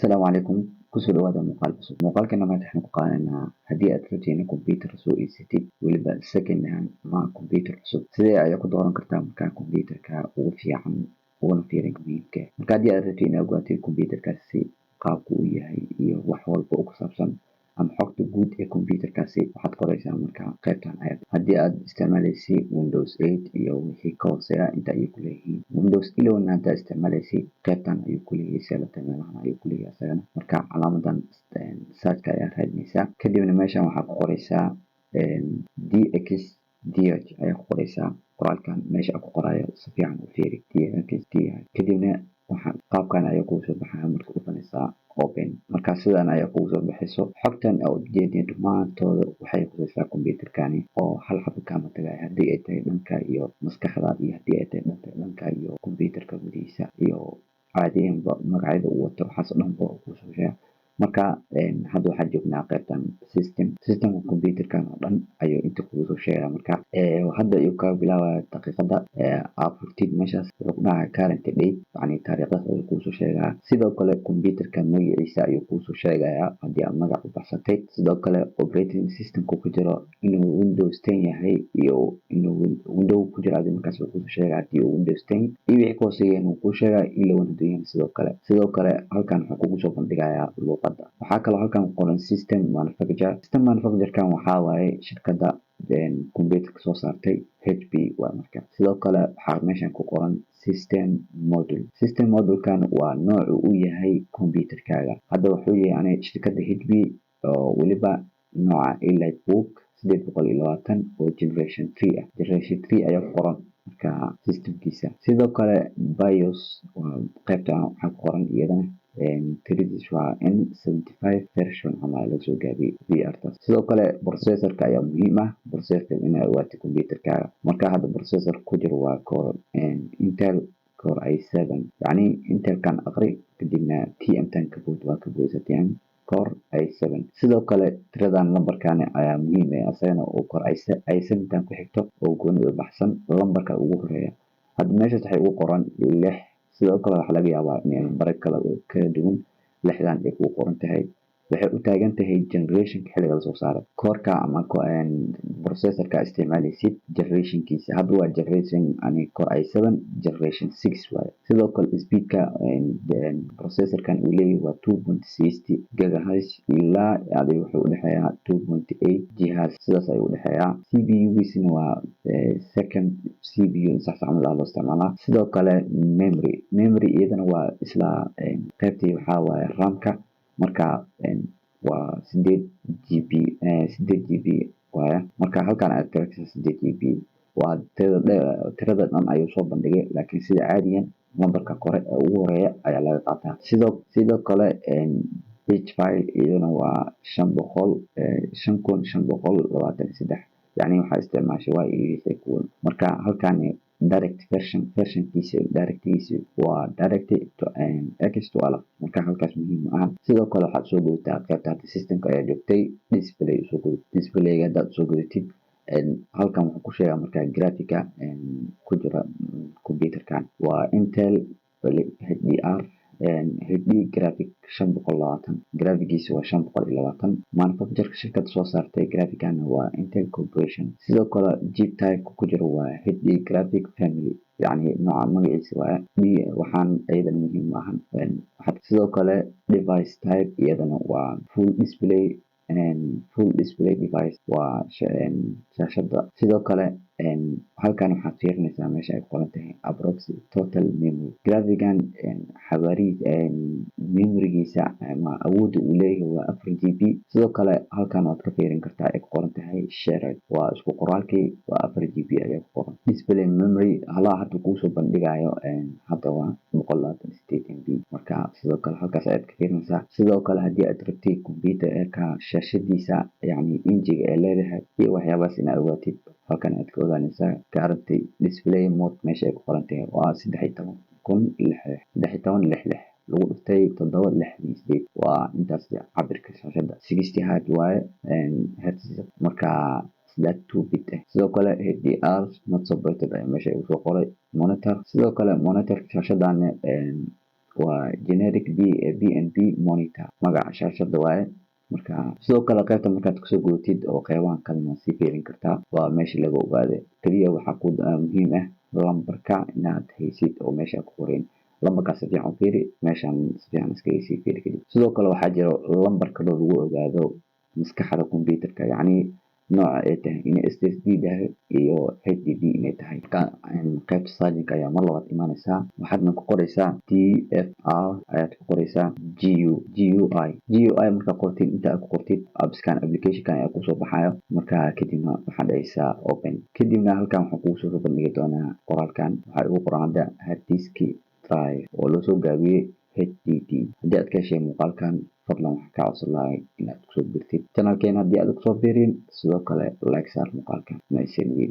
Assalaamu calaykum, kusoo dhawaada muuqaal cusub. Muuqaalkana maanta waxaan ku qaadanaynaa haddii aad rabtid inaad computer soo iibsatid, weliba second hand ama computer cusub, sidee ayaa ku dooran kartaa markaa computerka ugu fiican uguna fiirin muhiimka. Marka haddii aad rabtid inaad ogaatid computerkaasi qaabku uu yahay iyo wax walba oo ku saabsan ama xogta guud ee computerkaasi, waxaad qoraysaa marka qaybtan ayaad. Haddii aad isticmaalaysid Windows 8 iyo wixii ka hooseeya, inta ayay kuleeyihiin. Windows 11 haddaad isticmaalaysid, qaybtan ayuu kuleeyahay, selata meelahan ayuu kuleeyahay isagana. Marka calaamadan searchka ayaa raadinaysaa, kadibna meeshan waxaa ku qoraysaa DXDH ayaa ku qoraysaa. Qoraalkan meesha ku qorayo si fiican u fiiri, DXDH. Kadibna waxa qaabkan ayaa kugu soo baxaya. Marka dhufanaysaa open, marka sidan ayaa kugu soo baxayso. Xogtan oo ujeedin dhammaantooda waxay khusaysaa computerkani oo hal xabo kaama tagay, haddii ay tahay dhanka iyo maskaxda iyo haddii ay tahay dhanka iyo computerka gudihiisa iyo caadiyanba magacyada uu wato, waxaas oo dhan ba kusoo sheega. Marka hadda waxaan joognaa qaybtan system. Systemka computerkan oo dhan ayuu inta kugu soo sheegaya. Marka hadda ayuu kaga bilaabaya daqiiqada aad furtid meeshaas. Wuxuu ku dhahaya current date, yacni taariikhdaas ayuu kugu soo sheegaya. Sidoo kale computerka magaciisa ayuu kugu soo sheegayaa haddii aad magac u baxsatay. Sidoo kale operating systemka ku jiro, inuu Windows 10 yahay iyo inuu Window ku jiro adi markaas uu kusoo sheegaya. Haddii uu Windows 10 iyo wixii ka hooseeya inuu kuu sheegaya, 11 hadduu yahay sidoo kale. Sidoo kale halkan wuxuu kugu soo bandhigayaa luuqadda. Waxaa kaloo halkan ku qoran system manufacturer. System manufacturer-kan waxaa waaye shirkadda computerka soo saartay, HP waa. Marka sidoo kale waxaa meeshan ku qoran system module. System module-kan waa noocu uu yahay computerkaaga. Hadda wuxuu yahay yani shirkadda HP oo weliba nooca EliteBook 820 oo generation 3 ah. Generation 3 ayaa ku qoran marka systemkiisa. Sidoo kale BIOS waa qaybta waxaa ku qoran iyadana tiradiis waa N75 version ama laga soo gaabiyey VR taas. Sidoo kale processorka ayaa muhiim ah, processorka inaad ogaatid computerkaaga. Marka hadda processor ku jiro waa core Intel Core i7, yacni Intelkan aqri, kadibna TM tan ka bood, waa ka boodaysa TM Core i7. Sidoo kale tiradan lambarkan ayaa muhiim ah asagana, oo Core i7 tan ku xigto oo gooni u baxsan lambarka ugu horeeya. Hadda meeshaas waxay ugu qoran 6. Sidoo kale waxaa laga yaabaa in lambaro kala kala duwan lixdan ay kugu qoran tahay. Waxay u taagan tahay generationka xilliga lasoo saaray core-ka ama processorka isticmaalaysid generationkiisa. Hadda waa generation ani Core i7 generation 6 waaye. Sidoo kale speedka processorkan uu leeyahay waa 2.60 gigahertz ilaa adi wuxuu udhexeeyaa 2.8 gigahertz, sidaas ayuu udhexeeyaa. CPU-giisina waa second CPU, sax camal ah loo isticmaalaa. Sidoo kale memory iyadana waa isla qaybtii, waxaa waaye RAM-ka. Marka waa 8 GB, 8 GB waaye. Marka halkan aad ka aragtid 8 GB waa tirada dhan ayuu soo bandhigay, laakiin sida caadiyan lambarka kore ee ugu horeeya ayaa laga qaataa. Sidoo kale page file iyadana waa shan boqol 5523, yacni waxaa isticmaashay waa iyo wixii kuwan. Marka halkan direct version, versionkiisa directgiisa waa DirectX 12. Marka halkaas muhiim ma aha. Sidoo kale waxaad soo gudataa qaybta hadda systemka ayaa joogtay, display usoo gudub. Displayga haddaad usoo gudatid, halkan wuxuu ku sheegaa marka graphica ku jira computerkan waa Intel HDR HD graphic 520, graphigiisa waa 520. Manufacturerka, shirkadda soo saartay graphicana waa Intel Corporation. Sidoo kale chip type ku jiro waa HD graphic family, yacni nooca magaciisa waaye d. Waxaan iyadana muhiim ma ahan. Sidoo kale device type iyadana waa full display, full display device waa shaashada. Sidoo kale halkan waxaad fiirinaysaa meesha ay ku qoran tahay approximate total memory. Graphican xawaarihiis memorygiisa ama awoodda uu leeyahay waa 4 GB. Sidoo kale halkan waad ka fiirin kartaa ay ku qoran tahay shared, waa isku qoraalkii, waa 4 GB ayaa ku qoran. Display memory halaha hadda kuusoo bandhigayo hadda waa 128 MB. Marka sidoo kale halkaas ayaad ka fiirinaysaa. Sidoo kale haddii aad rabtid computerka shaashadiisa, yacni injiga ay leedahay iyo waxyaabahaas inaad ogaatid, halkan aad ka ogaanaysaa. Current display mode meesha ay ku qoran tahay waa 13,000 lix, 13 lix lix lagu dhuftay 768, waa intaas cabirka shaashada. 60 hertz waaye hertz, marka 2 bit ah. Sidoo kale HDR not supported ayaa meesha igu soo qoray. Monitor, sidoo kale monitor shaashadan. Waa generic B&B monitor, magaca shaashada waaye. Marka sidoo kale qaybta markaad kusoo gootid oo qeybahan kalena sii fiirin kartaa, waa meesha laga ogaado. Kaliya waxaa ku muhiim ah lambarka inaad haysid oo meesha ku qorin. Lambarkaas si fiican u fiiri, meeshan si fiican iskaga sii fiiri. Kadib sidoo kale waxaa jiro lambar kaloo lagu ogaado maskaxda computerka, yacni nooca ay tahay, inay SSD tahay iyo HDD inay tahay. Marka qaybta searching ayaa mar labaad imaanaysaa, waxaadna ku qoraysaa DFR ayaad ku qoraysaa, GU GUI GUI. Markaa qortid, inta aad ku qortid, appskan, applicationkan ayaa kusoo baxayo. Marka kadibna waxaad dhahaysaa open. Kadibna halkan waxaa kugu soo bandhigi doonaa qoraalkan. Waxaa igu qoran hadda hard disk drive oo loo soo gaabiyey HDD. Haddii aad ka heshay muuqaalkan, fadlan waxaa kaa codsan lahay inaad kusoo birtid channelkeena haddii aad kusoo biirin. Sidoo kale like saar muuqaalkan. Mahadsanidin.